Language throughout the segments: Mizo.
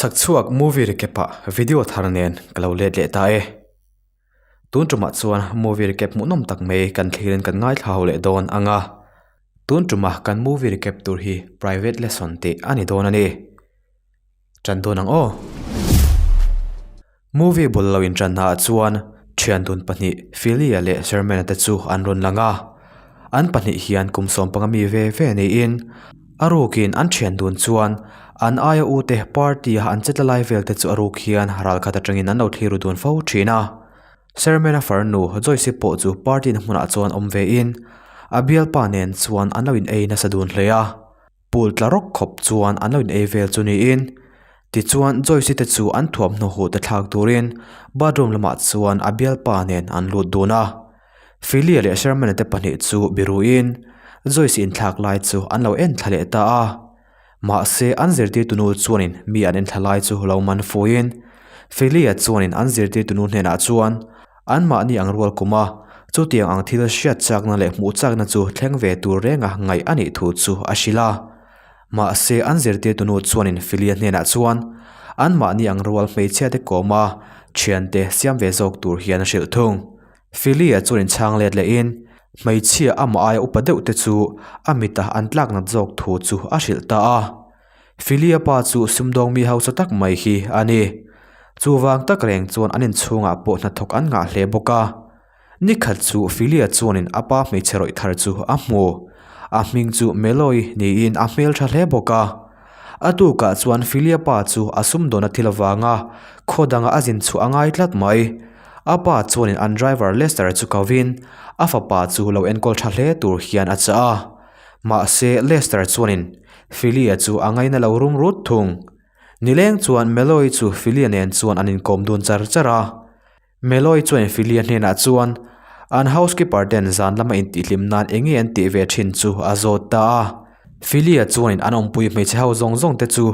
Chhakchhuak movie recap ah video thar nen ka lo let leh ta e. Tun tumah chuan movie recap hmuhnawm tak mai kan thlirin kan ngaithla ho leh dawn ang a. Tun tuma kan movie recap tur hi private lesson tih a ni dawn a ni. Tan dawn ang aw. Movie bul lo inṭanna ah chuan ṭhian dun pahnih Philia leh Sherman-a te chu an rawn lang a. An pahnih hian kum sawmpanga mi ve ve niin a rukin an ṭhian dun chuan an aia u te party a an chetla lai vel te chu a ruk hian ralkhat aṭangin an lo thlir ru dun fo ṭhin a. Sherman-a farnu Joyce-i pawh chu party na hmunah chuan awm vein a bialpa nen chuan an lo in ei nasa dun hle a. Pool tla rawk khawp chuan an lo in ei vel chu niin tichuan Joyce te chu an thuamhnaw huh te thlak turin bathroom lamah chuan a bialpa nen an lut dun a. Philia leh Sherman-a te pahnih chu biruin Joyce inthlak lai chu an lo en thla leh ta a. Mahse an zirtirtu nu chuanin mi an en thla lai chu lo man fuiin Philia chuanin an zirtirtu nu hnenah chuan Anmahni ang rual kuma chutiang ang thil hriat chakna leh hmuh chakna chu thleng ve tur renga ngaih a nih thu chu a hrilh a. Mahse an zirtirtu nu chuanin Philia hnenah chuan anmahni ang rual hmeichhia te kawma thiante siam ve zawk tur hian a hrilh thung. Philia chuan inchhang let lehin hmeichhia amah aia upa deuh te chu a mita an tlak nat zawk thu chu a hrilh ta a. Philia pa chu sumdawng mi hausa tak mai hi a ni. Chuvang tak reng chuan an inchhungah pawh hnathawk an ngah hle bawk a. Nikhat chu Philia chuanin a pa hmeichhe rawih thar chu a hmu. A hming chu Meloi niin a hmel tha hle bawk a. A tukah chuan Philia pa chu a sumdawna thil avanga khaw danga a zin chhuah a ngai tlat mai. A pa chuanin an driver Lester chu kovin a fapa chu lo enkawl tha hle tur hian a chah a. Mahse Lester chuanin Philia chu a ngaina lo rum rut thung. Nileng chuan Meloy chu Philia nen chuan an inkawm dun char char a. Meloy chuan Philia hnenah chuan an housekeeper ten zan lama intihhlim nan eng nge an tih ve thin chu a zawt ta a. Philia chuanin an awmpui hmeichhe ho zawng zawng te chu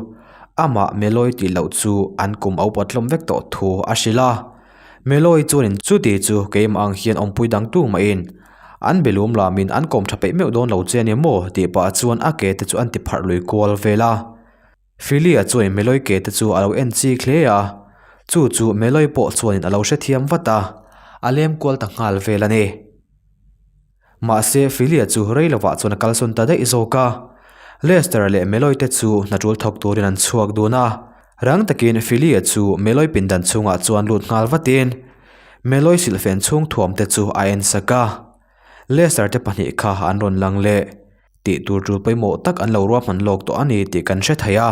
amah Meloy tih loh chu an kum a upat hlawm vek tawh thu a hrilh a. Meloy chuanin chuti chu keimah ang hian awmpui dang tu mahin An belum lamin an kawm tha peih meuh dawn lo che a ni maw tih pah chuan a ke te chu an ti pharh lui kual vel a. Philia chuan Meloi ke te chu a lo en chik hle a, chu chu Meloi pawh chuanin a lo hrethiam vat a, a lem kual ta nghal vel a ni. Mahse Philia chu rei lovah chuan a kalsawn ta daih zawk a, Lester leh Meloi te chu hna tul thawk turin an chhuak dun a, rang takin Philia chu Meloi pindan chhungah chuan lut nghal vatin, Meloi silhfen chhung thuam te chu a en sak a, Lester te pahnih kha an rawn lang leh tih tur tul pawimawh tak an lo ruahman lawk tawh a ni tih kan hre thei a.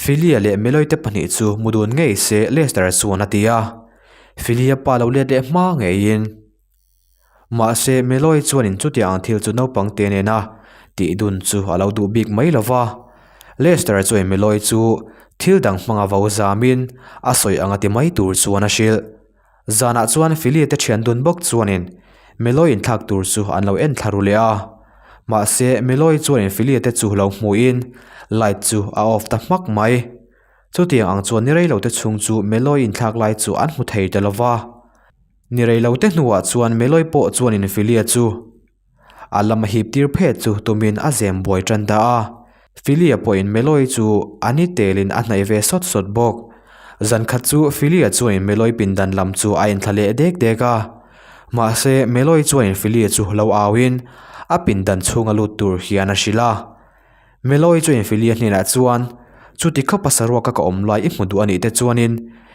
Philia leh Meloi te pahnih chu mu dun ngei se Lester chuan a ti a, Philia pa lo let leh hma ngeiin. Mahse Meloi chuanin chutiang ang thil chu naupang te nena tih dun chu a lo duh bik mai lo va. Lester chuan Meloi chu thil dang hmanga vo zamin a sawi anga ti mai tur chuan a hrilh. Zanah chuan Philly te thian dun bawk chuanin Meloi inthlak tur chu an lo en thla ru leh a. Mahse Meloi chuanin Philly te chu lo hmuhin light chu a off ta hmak mai. Chutiang ang chuan ni reilo te chhung chu Meloi inthlak lai chu an hmu thei ta lo va. Ni rei lo te hnuah chuan Meloi pawh chuanin Philia chu a lam a hip tir phet chu tumin a zem buai tan ta a. Philia pawhin Meloi chu a ni telin a hnaih ve sawt sawt bawk. Zan khat chu Philia chuanin Meloi pindan lam chu a inthla leh dek dek a. Mahse Meloi chuanin Philia chu lo auin a pindan chhunga lut tur hian a hrilh a. Meloi chuan Philia hnenah chuan, Chuti khawpa saruaka ka awm lai i hmu duh a nih te chuanin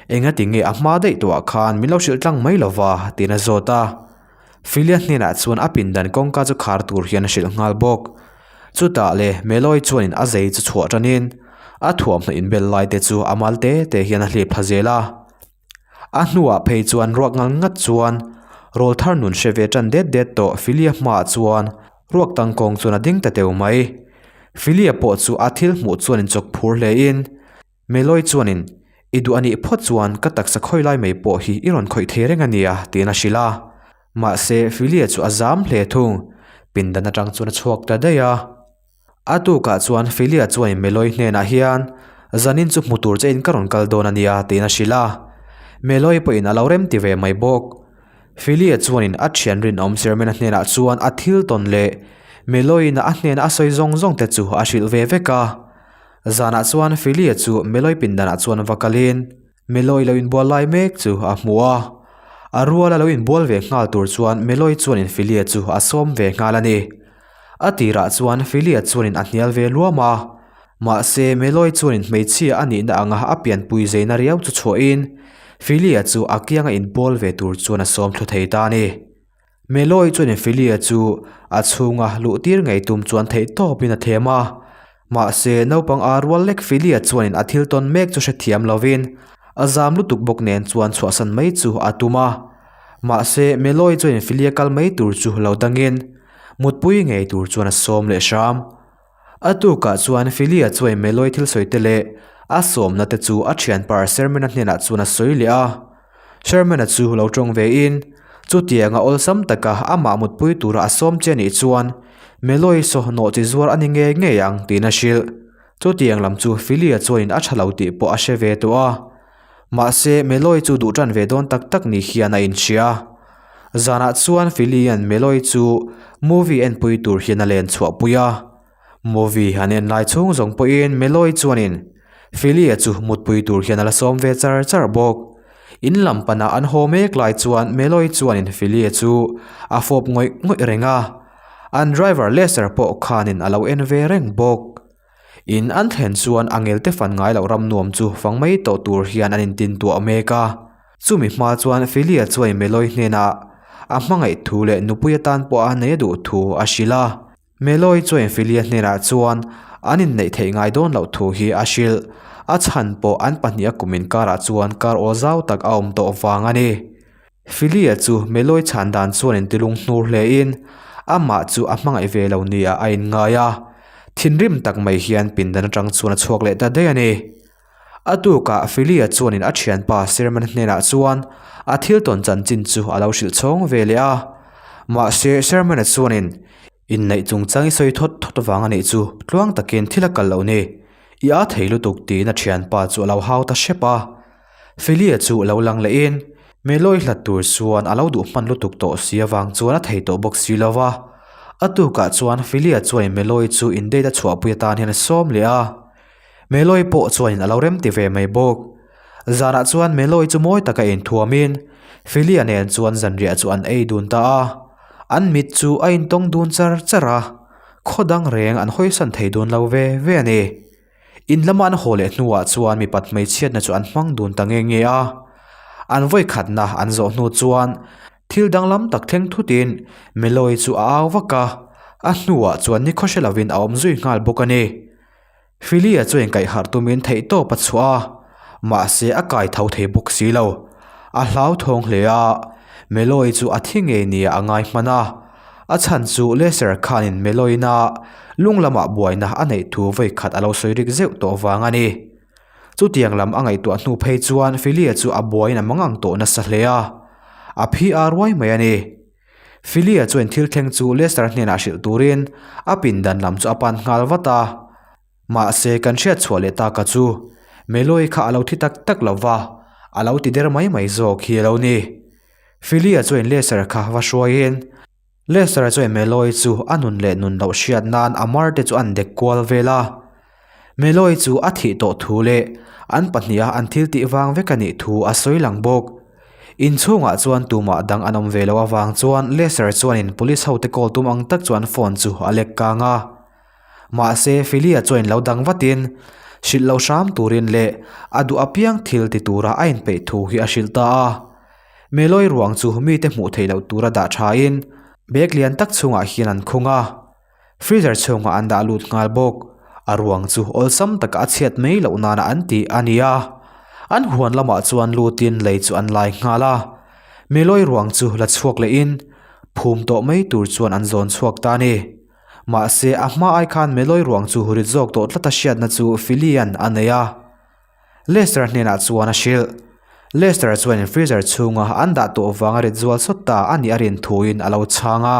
engati nge a hma daih tawhah khan min lo hrilh tlang mai lova tiin a zawt a. Philia hnenah chuan a pindan kawngka chu khar tur hian a hrilh nghal bawk. Chutah le Meloi chuanin a zei chu chhuah tanin a thuamhnaw inbel lai te chu a mal te te hian a hlip thla zel a. A hnuah phei chuan ruak ngal ngat chuan rawl thar nun hre ve tan det det tawh Philia hmaah chuan ruak tangkawng chuan a ding ta teu mai. Philia pawh chu a thil hmuh chuan inchawk phur hle in Meloi chuanin i duh anih phawt chuan ka taksa khawi lai mai pawh hi i rawn khawih thei reng ania tiin a hrilh a. Mahse Philia chu a zam hle thung. Pindan atang chuan a chhuak ta daih a. A tukah chuan Philia chuan Meloi hnenah hian zanin chu hmu tur che in ka rawn kal dawn a nia tiin a hrilh a. Meloi pawhin a lo rem ti ve mai bawk. Philia chuanin a thian rinawm Sermena hnenah chuan a thil tawn leh Meloiin a hnena a sawi zawng zawng te chu a hrilh ve vek a. Zanah chuan Philly-a chu Meloy pindanah chuan va kalin Meloy lo inbual lai mek chu a hmu a. A ruala lo inbual ve nghal tur chuan Meloy chuanin Philly-a chu a sawm ve nghal a ni. A tirah chuan Philly-a chuanin a hnial ve luam a. Mahse, Meloy chuanin hmeichhia a nihna anga a pianpui zeina riau chu chhuahin Philly-a chu a kianga inbual ve tur chuan a sawm thlu thei ta a ni. Meloy chuan Philia chu a chhunga luh tir ngei tum chuan theih tawpin a them a. Mahse, naupang a rual lek Philia chuanin a thil tawn mek chu hrethiam lovin a zam lutuk bawk nen chuan chhuahsan mai chu a tum a. Mahse, Meloy chuanin Philia kal mai tur chu lo dangin mutpui ngei tur chuan a sawm leh hram. A tukah chuan Philia chuan Meloy thil sawi te leh a sawmna te chu a thianpa Sherman-a hnenah chuan a sawi leh a. Sherman-a chu lo tawng vein, Chutianga awlsam taka amah mutpui tura a sawm che nih chuan Meloy sawhnawh chi zuar a ni ngei ngei ang tiin a hrilh. Chutiang lam chu Philia chuanin a tha lo tih pawh a hre ve tawh a. Mahse, Meloy chu duh tan ve dawn tak tak ni hian a inhria. Zanah chuan Philly-a'n Meloy chu movie enpui tur hian a len chhuahpui a. Movie an en lai chhung zawng pawhin Meloy chuanin Philly-a chu mutpui tur hian a la sawm ve char char bawk. In lam panah an haw mek lai chuan Meloy chuanin Philly-a chu a fawp ngawih ngawih reng a. An driver Lester pawh khanin a lo en ve reng bawk. In an thlen chuan a ngelte fan ngai loh ram nuam chu fang mai tawh tur hian an intin tuah mek a. Chumi hma chuan Philia chuan Meloy hnenah a hmangaih thu leh nupui atan pawh a nei a duh thu a hrilh a. Meloy chuan Philia hnenah chuan an inneih theih ngai dawn loh thu hi a hrilh. A chhan pawh an pahniha kum inkarah chuan kar aw zau tak a awm tawh vang a ni. Philia chu Meloy chhan dan chuan intilung hnur hlein amah chu a hmangaih ve lo nia a inngai a. Thinrim tak mai hian pindan atang chuan a chhuak leh ta daih a ni. A tukah Philia chuanin a thianpa Sherman hnenah chuan a thil tawn chanchin chu a lo hrilh chhawng ve leh a. Mahse Sherman-a chuanin inneih chungchang i sawi thawt thawt vang a nih chu tluang takin thil a kal loh ni. I a thei lutuk tiin a thianpa chu a lo hau ta hrep a. Philia chu lo lang lehin Meloy hlat tur chuan a lo duh hman lutuk tawh si avang chuan a thei tawh bawk si lo va. A tukah chuan Philia chuan Meloy chu in date a chhuahpui atan hian a sawm leh a. Meloy pawh chuanin a lo rem ti ve mai bawk. Zanah chuan Meloy chu mawi taka inthuamin Philia nen chuan zanriah chu an ei dun ta a. An mit chu a intawng dun char char a, khaw dang reng an hawisan thei dun lo ve ve a ni. In lama an haw leh hnuah chuan mipat hmeichhiatna chu an hmang dun ta nge nge a. An vawikhatna an zawh hnu chuan thil danglam tak thleng thutin Meloy chu a au vak a, a hnuah chuan nikhaw hre lovin a awm zui nghal bawk a ni. Philly-a chu inkaihharh tumin theihtawp a chhuah a, mahse a kai tho thei bawk si lo. A hlauthawng hle a, Meloy chu a thi ngei nia a ngai hman a. A chhan chu Lester khanin Meloy-na lung lamah buaina a neih thu vawi khat a lo sawi rik zeuh tawh vang a ni. Chutiang lam a ngaihtuah hnu phei chuan Philly-a chu a buaiin a mangang tawh nasa hle a, a phi ar ruai mai a ni. Philly-a chuan thil thleng chu Lester hnenah hrilh turin a pindan lam chu a pan nghal vat a. Mahse kan hriat chhuah leh taka chu Meloy kha a lo thi tak tak lo va, a lo ti der mai mai zawk hi a lo ni. Philia chuan Lester kha va hruaiin Lester chuan Meloy chu a nun leh nun loh hriat nan a mar te chu an dek kual vel a. Meloy chu a thih tawh thu leh an pahniha an thil tih vang vek a nih thu a sawi lang bawk. Inchhungah chuan tumah dang an awm ve loh avang chuan Lester chuanin police hote call tum ang tak chuan phone chu a lek kang a. Mahse, Philia chuan lo dang vatin, hrilh lo hram turin leh a duh apiang thil ti tura a inpeih thu hi a hrilh ta a. Meloy ruang chu mite hmuh theih loh tura dah thain bag lian tak chhungah hian an khung a, freezer chhungah an dah lut nghal bawk. A ruang chu awlsam taka a chhiat mai loh nana an tih a ni a. An huan lamah chuan lutin lei chu an lai nghal a. Meloy ruang chu la chhuak lehin phum tawh mai tur chuan an zawn chhuak ta a ni. Mahse, a hma ai khan Meloy ruang chu rit zawk tawh tlata hriatna chu Philly-a'n a nei a. Lester hnenah chuan a hrilh. Lester chuan freezer chhunga an dah tawh vanga rit zual sawt ta a nih a rin thuin a lo chhang a.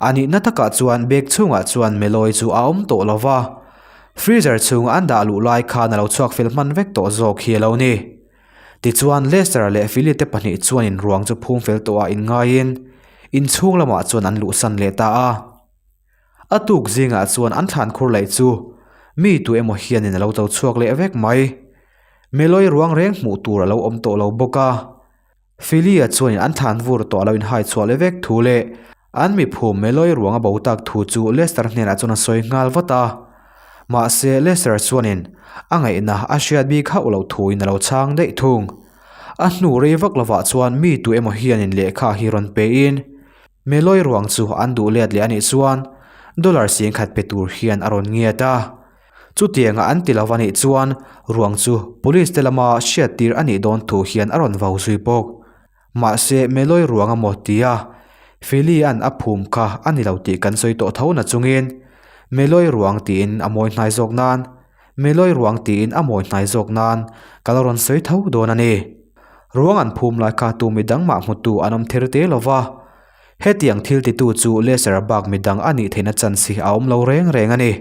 A nihna takah chuan bag chhungah chuan Meloy chu a awm tawh lo va, freezer chhunga an dah luh lai khan a lo chhuak fel hman vek tawh zawk hi a lo ni. Tichuan, Lester leh Philly te pahnih chuanin ruang chu phum fel tawhah inngaiin inchhung lamah chuan an luhsan leh ta a. A tuk zingah chuan an thlan khur laih chu Mi tu emaw hianin a lo cho chhuak leh vek mai. Meloi ruang reng hmuh tur a lo awm tawh lo bawk a. Philia chuanin an thlan vur tawh a lo inhai chhuah leh vek thu leh an miphum Meloi ruang a bo tak thu chu Lester hnenah chuan a sawi nghal vat a. Mahse Lester chuanin a ngaihna a hriat bik hauh loh thuin a lo chhang daih thung. A hnu rei vak lovah chuan mi tu emaw hianin lehkha hi rawn pein Meloi ruang chu an duh let leh a nih chuan dollar 10,000 pe tur hian a rawn ngiat a. Chutianga an ti lo a nih chuan ruang chu police te lama hriattir a nih dawn thu hian a rawn vau zui bawk. Mahse Meloi ruang a maw tia Philly-a'n a phum kha a ni lo tih kan sawi tawh tho na chungin Meloi ruang tiin a mawi hnai zawk nan Meloi ruang tiin a mawi hnai zawk nan ka la rawn sawi tho dawn a ni. Ruang an phum lai kha tu midang mah hmutu an awm thir te lo va. Hetiang thil titu chu Lester bak midang a nih theihna chance hi a awm lo reng reng a ni.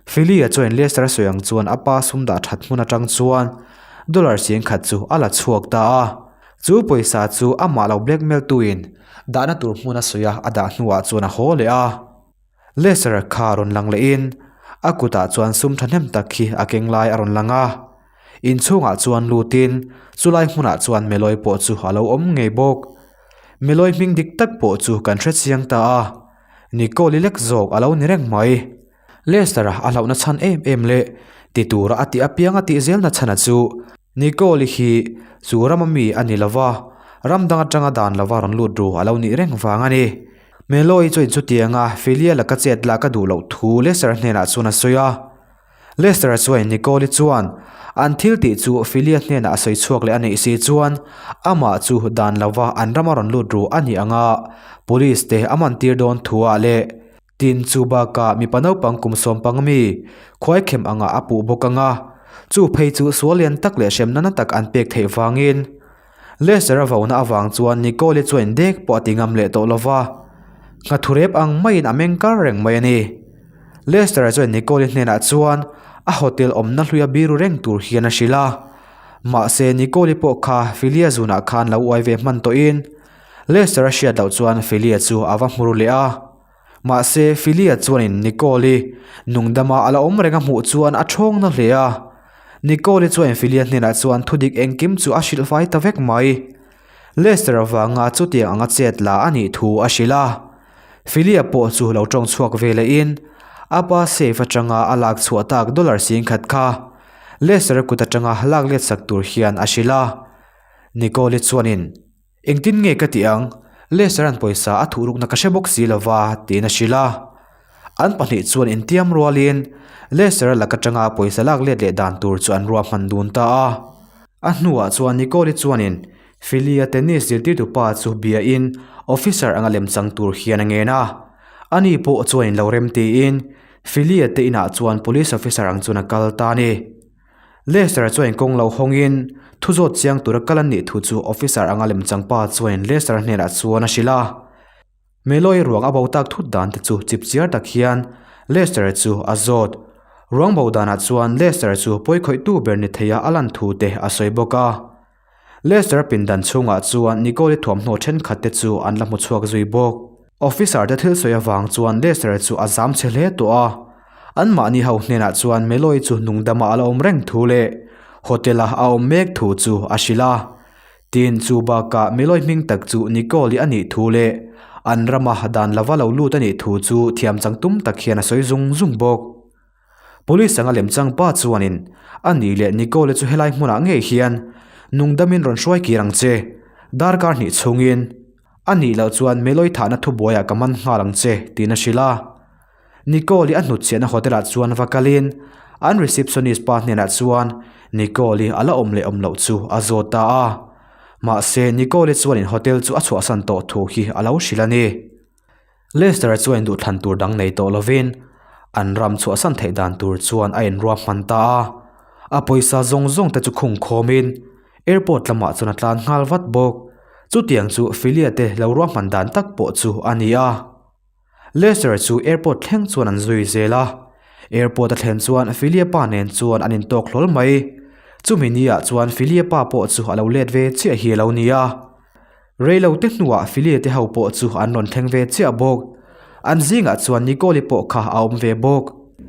Philly-a chuan Lester sawi ang chuan a pa sum dah that hmun atang chuan dollar 10,000 chu a la chhuak ta a. Chu pawisa chu amah lo blackmail tuin dahna tur hmun a sawi a, a dah hnuah chuan a haw leh a. Lester kha rawn lang lehin a kutah chuan sum thahnem tak hi a keng lai a rawn lang a. Inchhungah chuan lutin chulai hmunah chuan Meloi pawh chu a lo awm ngei bawk. Meloi hming dik tak pawh chu kan hre chiang ta a. Nicole-i lek zawk a lo ni reng mai. Lester-a a hlauhna chhan em em leh ti tura a tih apianga tih zelna chhana chu Nicole-i hi chu rama mi a ni lova, ram dang atanga dan lova rawn lut ru a lo nih reng vang a ni. Meloi chuan chutianga Philia laka chet lak a duh loh thu Lester-a hnenah chuan a sawi a. Lester chuan Nicole-i chuan an thil tih chu Philia hnenah a sawi chhuak leh a nih si chuan amah chu dan lova an rama rawn lut ru a nih anga police te a man tir dawn thu ah leh tin chu bakah mipa naupang kum 15 mi khuaikhem anga a puh bawk anga chu phei chu sual lian tak leh hremna na tak an pek theih vangin Lester a vauna avang chuan Nicole-i chuan dek pawh a ti ngam leh tawh lova nghathurep ang maiin a meng kar reng mai a ni. Lester chuan Nicole-i hnenah chuan a hotel awmna hluia biru reng tur hian a hrilh a. Mahse Nicole-i pawh kha Philia zunah khan lo uai ve hman tawhin Lester a hriat loh chuan Philia chu a va hmur leh a. Mahse Philia chuanin Nicole-i nungdama a la awm reng a hmuh chuan a thawng na hle a. Nicole-i chuan Philia hnenah chuan thudik engkim chu a hrilh fai ta vek mai. Lester avanga chutiang anga chet la a nih thu a hrilh a. Philia pawh chu lo tawng chhuak ve lehin a pa safe atanga a lak chhuah tak dollar 10,000 kha Lester kut atanga lak let sak tur hian a hrilh a. Nicole-i chuanin, Engtin nge ka tih ang? Lester-a'n pawisa a thuhrukna ka hre bawk si lova, tiin a hrilh a. An pahnih chuan intiam rualin Lester-a lak atanga pawisa lak let leh dan tur chu an ruahman dun ta a. A hnuah chuan Nicole-i chuanin Philia tennis zirtirtu pa chu biain officer anga lemchang tur hian a ngen a. Ani pawh chuanin lo rem tiin Philia te inah chuan police officer ang chuan a kal ta a ni. Lester chuan kawng lo hawngin thu zawt chiang tura kal an nih thu chu officer anga lemchang pa chuanin Lester hnenah chuan a hrilh a. Meloi ruang a bo tak thut dan te chu chip chiar tak hian Lester chu a zawt. Ruang bo danah chuan Lester chu pawi khawihtu ber ni theia a lan thu te a sawi bawk a. Lester pindan chhungah chuan Nicole-i thuamhnaw thenkhat te chu an la hmu chhuak zui bawk. Officer te thil sawi avang chuan Lester chu a zam chhe hle tawh a. Anmahni ho hnenah chuan Meloi chu nungdama a la awm reng thu leh hotel a a awm mek thu chu a hrilh a. Tin, chu bakah Meloi hming tak chu Nicole-i a nih thu leh an rama dan lova lo lut a nih thu chu thiam chang tum tak hian a sawi zung zung bawk. Police anga lemchang pa chuanin a ni leh Nicole-i chu helai hmunah ngei hian nungdamin rawn hruai kir ang che, darkar hnih chhungin. A nih loh chuan Meloi thahna thubuaiah ka man nghal ang che, tiin a hrilh a. Nicole-i a hnutchhiahna hotel-ah chuan va kalin an receptionist pa hnenah chuan Nicole-i a la awm leh awm loh chu a zawt ta a. Mahse, Nicole-i chuanin hotel chu a chhuahsan tawh thu hi a lo hrilh a ni. Lester chuan duhthlan tur dang nei tawh lovin an ram chhuahsan theih dan tur chuan a inruahman ta a. A pawisa zawng zawng te chu khung khawmin airport lamah chuan a tlan nghal vat bawk. Chutiang chu Philia te lo ruahman dan tak pawh chu a ni a. Lester chu airport thleng chuan an zui zel a. Airport a thlen chuan Philia pa nen chuan an intawk hlawl mai. Chumi ni ah chuan Philia pa pawh chu a lo let ve chiah hi a lo ni a. Reilo te hnuah Philia te ho pawh chu an rawn thleng ve chiah bawk. An zingah chuan Nicole-i pawh kha a awm ve bawk.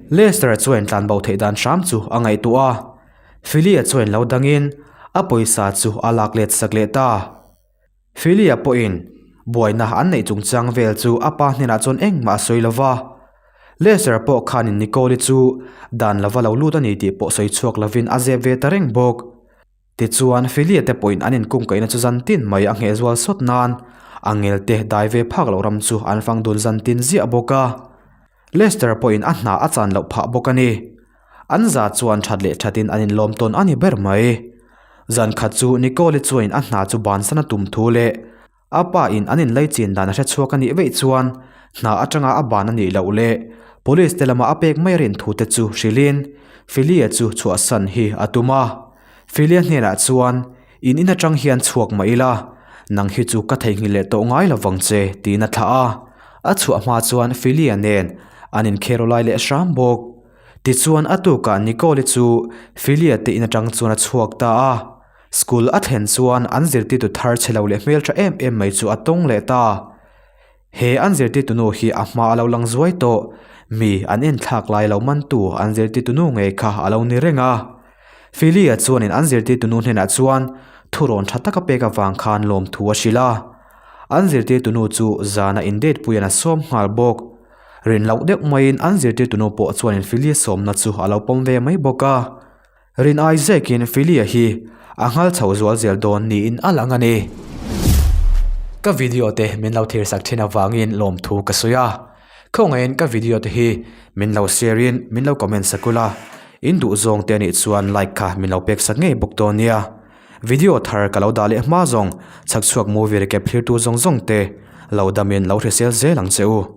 Lester-a chuan tlanbo theih dan hram chu a ngaihtuah a, Philly-a chuan lo dangin a pawisa chu a lak let sak leh ta. Philly-a pawhin buaina an neih chungchang vel chu a pa hnenah chuan engmah a sawi lo va. Lester-a pawh khanin Nicole-i chu dan lova lo lut a ni tih pawh sawi chhuak lovin a zep ve ta reng bawk. Tichuan, Philia te pawhin an inkungkaihna chu zan tin mai a ngheh zual sawt nan a ngel te dai ve phak loh ram chu an fang dun zan tin ziah bawk a. Lester pawhin a hna a chan loh phah bawk a ni. An za chuan that leh thatin an inlawm tawn a ni ber mai. Zan khat chu Nicole-i chuanin a hna chu bansan a tum thu leh A pa in an inlei chin dan a hre chhuak a nih veih chuan hna atanga a ban a nih loh leh Police te lama a pek mai a rin thu te chu hrilhin Philia chu chhuahsan hi a tum a. Philia hnenah chuan, In in atang hian chhuak mah ila, nang hi chu ka theihnghilh leh tawh ngai lo vang che, tiin a thlah a. A chhuah hma chuan Philia nen an inkhel aw lai leh hram bawk. Tichuan a tukah Nicole-i chu Philia te in atang chuan a chhuak ta a. School a thlen chuan an zirtirtu thar chhe lo leh hmeltha em em mai chu a tawng leh ta. He an zirtirtu nu hi a hma a lo lang zuai tawh, mi an enthlak lai lo mantu an zirtirtu nu ngei kha a lo ni reng a. Philia chuanin an zirtirtu nu hnenah chuan thurawn tha taka pek avang khan lawmthu a hrilh a. An zirtirtu nu chu zana in date puiin a sawm nghal bawk. Rin loh deuh maiin an zirtirtu nu pawh chuanin Philia sawmna chu a lo pawm ve mai bawk a. Rin ai zekin Philia hi a nghal chho zual zel dawn niin a lang a ni. Ka video te min lo thir sak thin avangin lawmthu ka sawi a. Khawngaihin ka video te hi min lo share in min lo comment sak ula, in duh zawng te anih chuan like kha min lo pek sak ngei bawk dawn nia. Video thar ka lo dah leh hma zawng chhak chhuak movie recap thlirtu zawng zawng te lo damin lo hrisel zel ang che u.